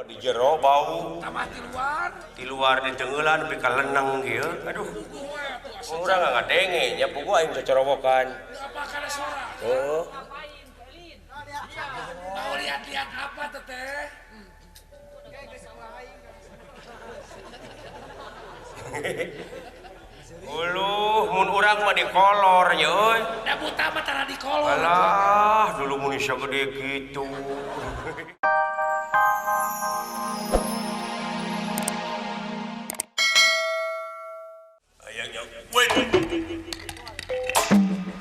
Di jero bau tambah di luar di tenggelan nepi ka leneng kieu. Aduh. Urang ngadenge nya puguh aing cocorowokan. Apa kana suara? Heeh. Mau lihat-lihat apa teteh? Uluh mun urang mah dikolor nya euy. Da buta mah tara dikolor. Alah, dulu mun isa gede kitu. Ayangnya, weh.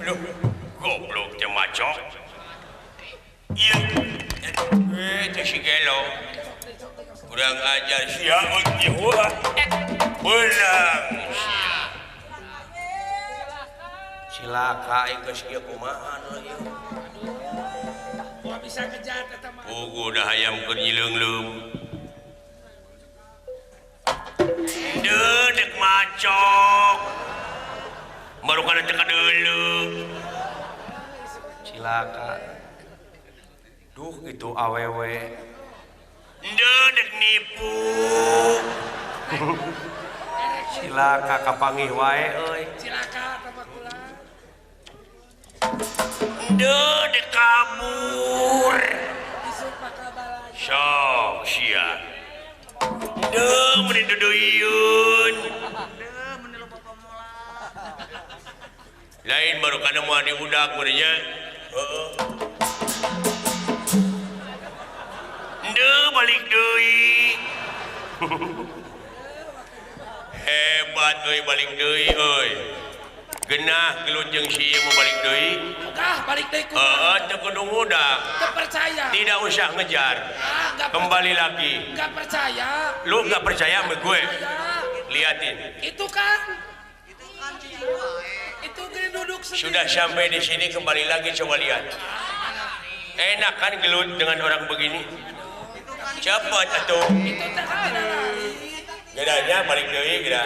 Aduh, goblok teh macok. Iya. Teh si gelo. Kurang ajar sia euy. Beunang sia. Cilaka aing geus ieu kumaha ieu. Moal bisa kejar eta mah. Puguh dah hayam keur nyileungleung. Dedek macok. Baru kana teu kadeuleu. Cilaka. Duh itu awewe. Dedek nipu. Cilaka kapanggih wae euy. Cilaka tambah kula. Dedek kabur. Isuk bakal balanja. Sok sia. Duh, meni duduyun. Duh, meni loba pamola. Lain baru kana moal diudak meureunnya. Heeh. Duh, balik deui. Hebat euy balik deui euy. Genah gelut jeung si ieu mah balik deui. Tah, balik deui kumaha? Heeh, teu kudu ngudak. Teu percaya. Tidak usah ngejar. Ah, kembali lagi. Enggak percaya. Lu enggak percaya sama gue? Liatin. Itu kan. Itu kan cicing wae. Itu gini duduk sendiri. Sudah sampai di sini kembali lagi coba lihat. Enak kan gelut dengan orang begini? Cepat atuh. Itu teh kan tidak lari. Geranya balik deui geura.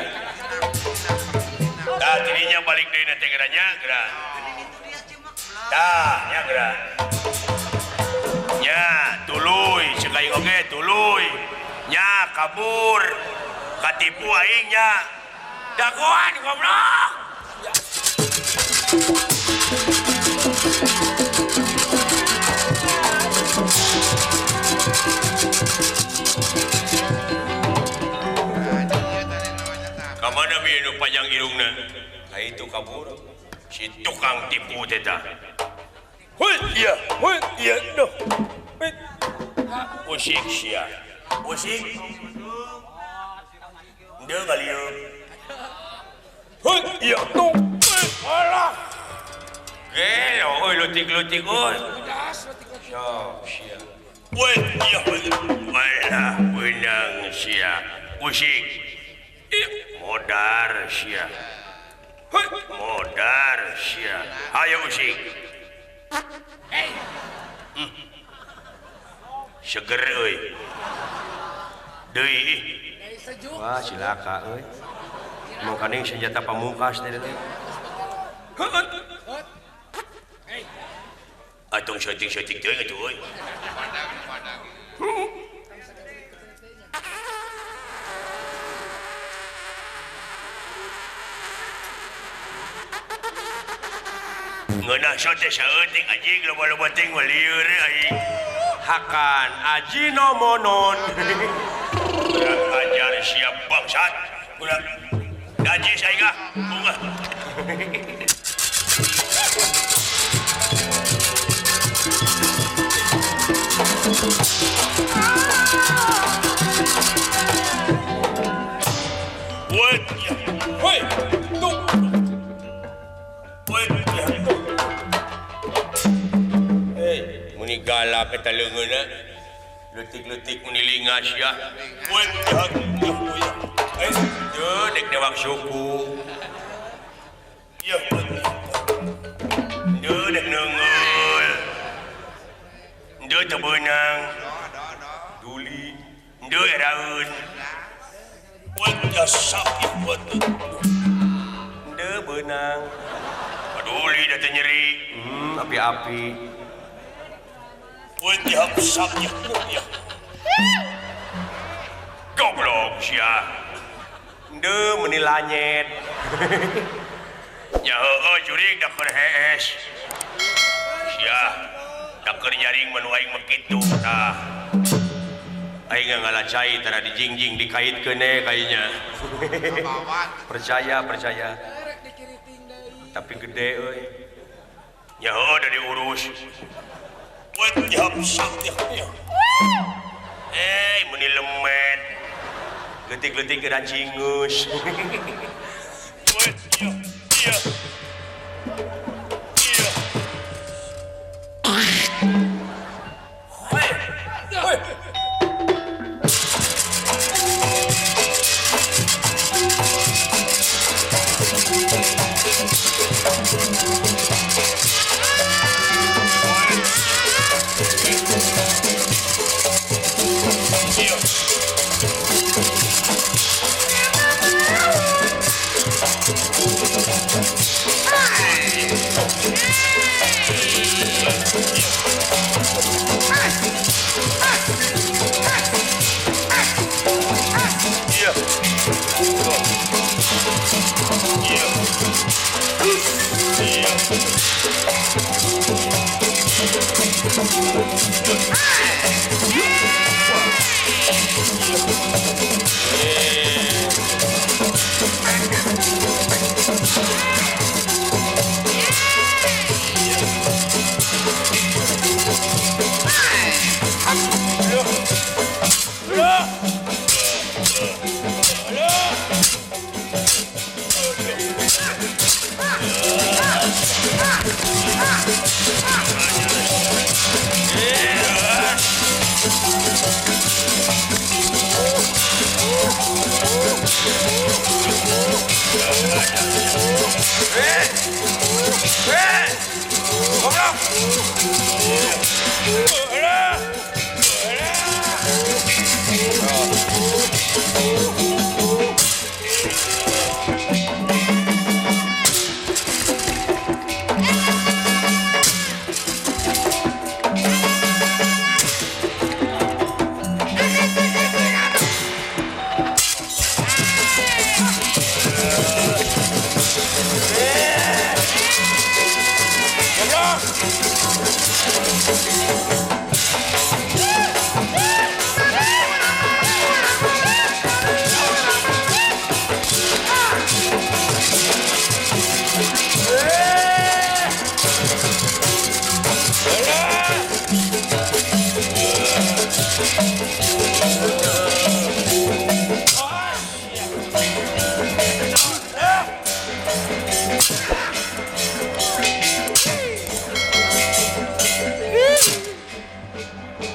Tah dirinya balik deui nanti geranya geura. Tah nya geura. Nya tuluy cek aing oge tuluy. Nya kabur. Katipu aing nya. Dagoan goblok. Kamana bi nu panjang irungna? Ka itu kabur. Si tukang tipu teh tah. Heuy ieu, heuy ieu duh. Usik sia. Usik. Ndeu ngalieu. Heuy ieu tuh. Alah. Gelo euy leutik-leutik euy. Sok sia. Weh ieu alah beunang sia. Usik. Modar sia. Modar sia. Ayo usik. Hey. Seger euy. Deui ih. Wah, cilaka euy. Mangkaning senjata pamungkas teh teh. Atong syuting-syuting teuing atuh euy. Ngeunah sote saeutik anjing loba-loba ting lieur aing. Hakan Ajinomonon. Kurang ajar siap bangsat. Kurang najis aing ah. Bunga. Woi, woi, tuh. Woi, muni galak eta leungeunna. Leutik-leutik muni lingas ya. Woi, eh, teu dek dewak suku. Ya, teu dek neunggeul. Teu teu beunang. Duli, teu eraeun. Woi, sapi buat. Teu beunang. Paduli da teu nyeri. Api-api. Goblok sia. Ndeu meuni lanyet. Nya heueuh jurig da keur hees. Sia da keur nyaring mah nu aing mah kitu tah. Aing ngalacai tara dijingjing dikaitkeun we kayaknya. Percaya, percaya. Tapi gede euy. Ya heueuh da diurus. Eh, meni lemet. Leutik-leutik keur cingus. Iya. Iya.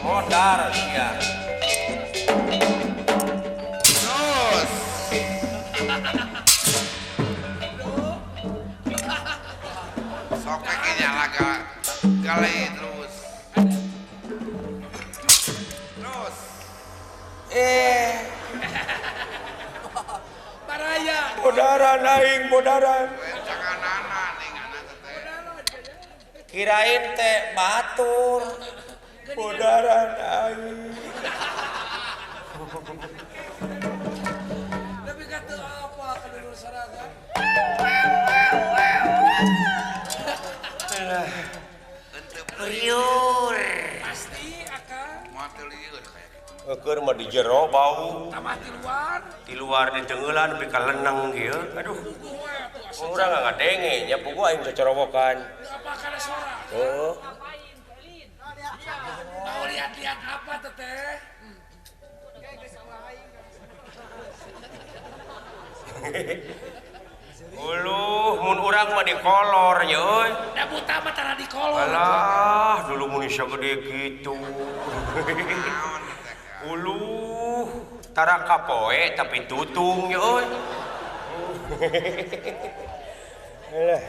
Modar ya. Terus. Sok kakinya laga gale terus. Terus. Baraya. Bodaran aing bodaran. Kirain teh batur. Bodaran aing. Tapi kata apa kedulur sorangan? Riur. Pasti akan. Moal teu lieur kayak gitu. Keur mah di jero bau. Tambah di luar. Di luar di tenggelan nepi ka leneng kieu. Aduh. Urang ngadenge nya puguh aing cocorowokan. Apa kana sora? Heeh. Mau lihat-lihat apa teteh? Uluh, mun urang mah dikolor nya euy. Da buta mah tara dikolor. Alah, dulu mun isa gede kitu. Uluh, tara kapoe tapi tutung nya euy. Alah.